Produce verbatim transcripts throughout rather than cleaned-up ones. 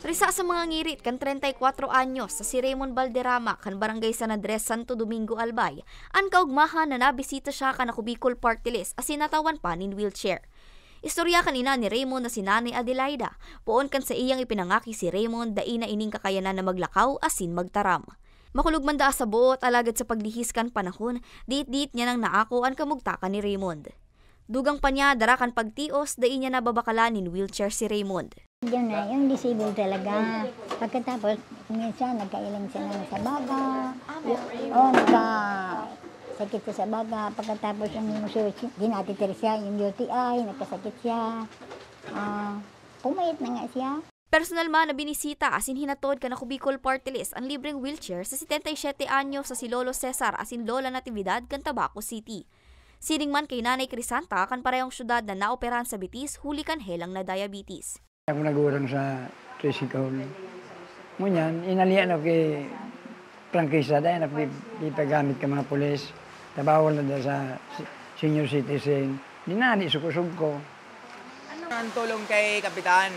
Risa sa mga ngirit kan treinta y cuatro anyos sa si Raymond Valderrama kan Barangay San Andres, Santo Domingo, Albay, an kaugmahan na nabisita siya kan Ako Bicol Party List asin natawan pa nin wheelchair. Istorya kan ina ni Raymond na si Nanay Adelaida, poon kan saiyang ipinangaki si Raymond, dai na ining kakayanan na maglakaw asin magtaram. Makulog man daa sa boot, alagad sa paglihis kan panahon, diit-diit niya nang naako an kamugtakan ni Raymond. Dugang pa niya, dara kan pagtios, dai niya nababakalan nin wheelchair si Raymond. Yun na, yung disabled talaga. Pagkatapos, minsan nagkailang siya ng sa baga. O, nagka-, sakit siya sa baga. Pagkatapos, yung, yung susi, di natitira siya, yung U T I, nagkasakit siya. Ah, pumayat na nga siya. Personal man na binisita asin hinatod kan Ako Bicol Party List an libreng wheelchair sa setenta y siyete anyos sa si Lolo Cesar asin Lola Natividad kan Tabaco City. Siring man kay Nanay Crisanta kan parehong syudad na naoperahan sa bitis huli kan helang na diabetes. Ako nagurang sa tricycle. Ngunyan, inalian ako kay prangkisa, dahil ako di, di pagamit ka mga pulis. Tabawal na da sa si-, senior citizen. Dinali, suko-suko. Ang tulong kay Kapitan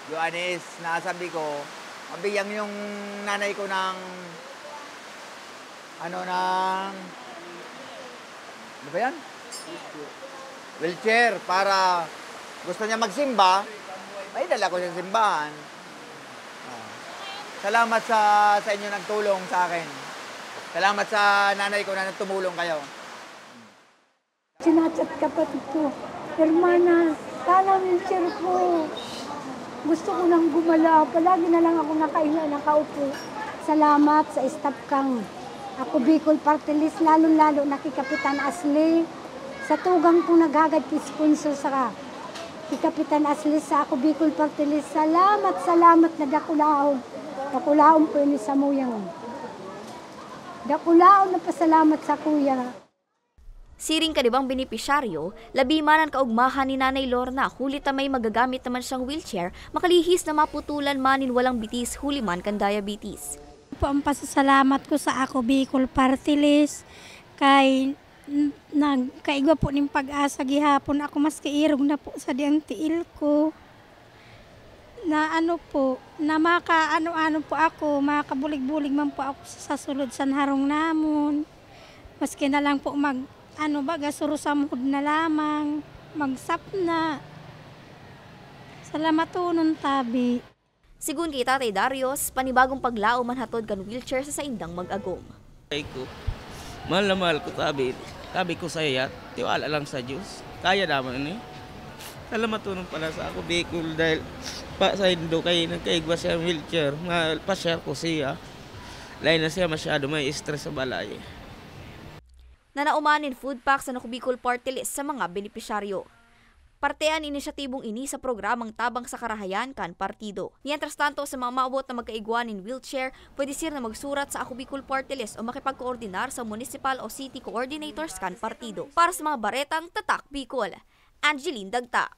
Joanes, nasabi ko, mabigyan yung nanay ko ng, ano, ng, ano ba yan? Wheelchair para gusto niya magsimba, may dala ko sa simbahan. Ah. Salamat sa, sa inyo nagtulong sa akin. Salamat sa nanay ko na nagtumulong kayo. Chinachat kapatid ko, "Hermana, sana wheelchair ko. Gusto ko nang gumala. Palagi na lang ako nakahiga, nakaupo." Salamat sa staff kang Ako Bicol Party List, lalong-lalo na kay Kapitan Asli. Sa tugang kong naghagad ki sponsor sa ki Kapitan Asli sa Ako Bicol Party List. Salamat, salamat na dakulaon. Dakulaon po ini sa muyang. Dakulaon na pasalamat sa kuya. Siring kan ibang benepisyaryo, labi man an kaugmahan ni Nanay Lorna, huli ta may magagamit naman siyang wheelchair, makalihis na maputulan man nin walang bitis huli man kan diabetes. Po ang pasasalamat ko sa Ako Bicol Party List kay n-, nagkaigwa po nin pag-asa gihapon ako, maski irog na po sa diang tiil ko. Na ano po, na makaano-ano po ako, makabulig-bulig man po ako sa, sa sulod san harong namon. Maski na lang po mag, ano, baga, surusamhod na lamang, magsapna. Salamaton tabi. Sigun ki Tatay Darius, panibagong paglaom an hatod kan wheelchair sa saindang mag-agom. Ay ko, mahal na mahal ko, sabi, sabi ko sa iya, "Tiwala lang sa Diyos. Kaya naman ni." Salamaton pala sa Ako Bicol dahil pa sa indo kay nagkaigwa siya ng wheelchair. Mahal, pa-share ko siya. Lain na siya masyado may stress sa balay. Nanao man nin food packs an Ako Bicol Party List sa mga benepisyaryo. Parte an inisyatibong ini sa programang Tabang sa Karahayan kan partido. Mientras tanto, sa mga maabot na magkaigwa nin wheelchair, pwede sira na magsurat sa Ako Bicol Party List o makipagkoordinar sa municipal o city coordinators kan partido. Para sa mga baretang Tatak Bicol, Angeline Dagta.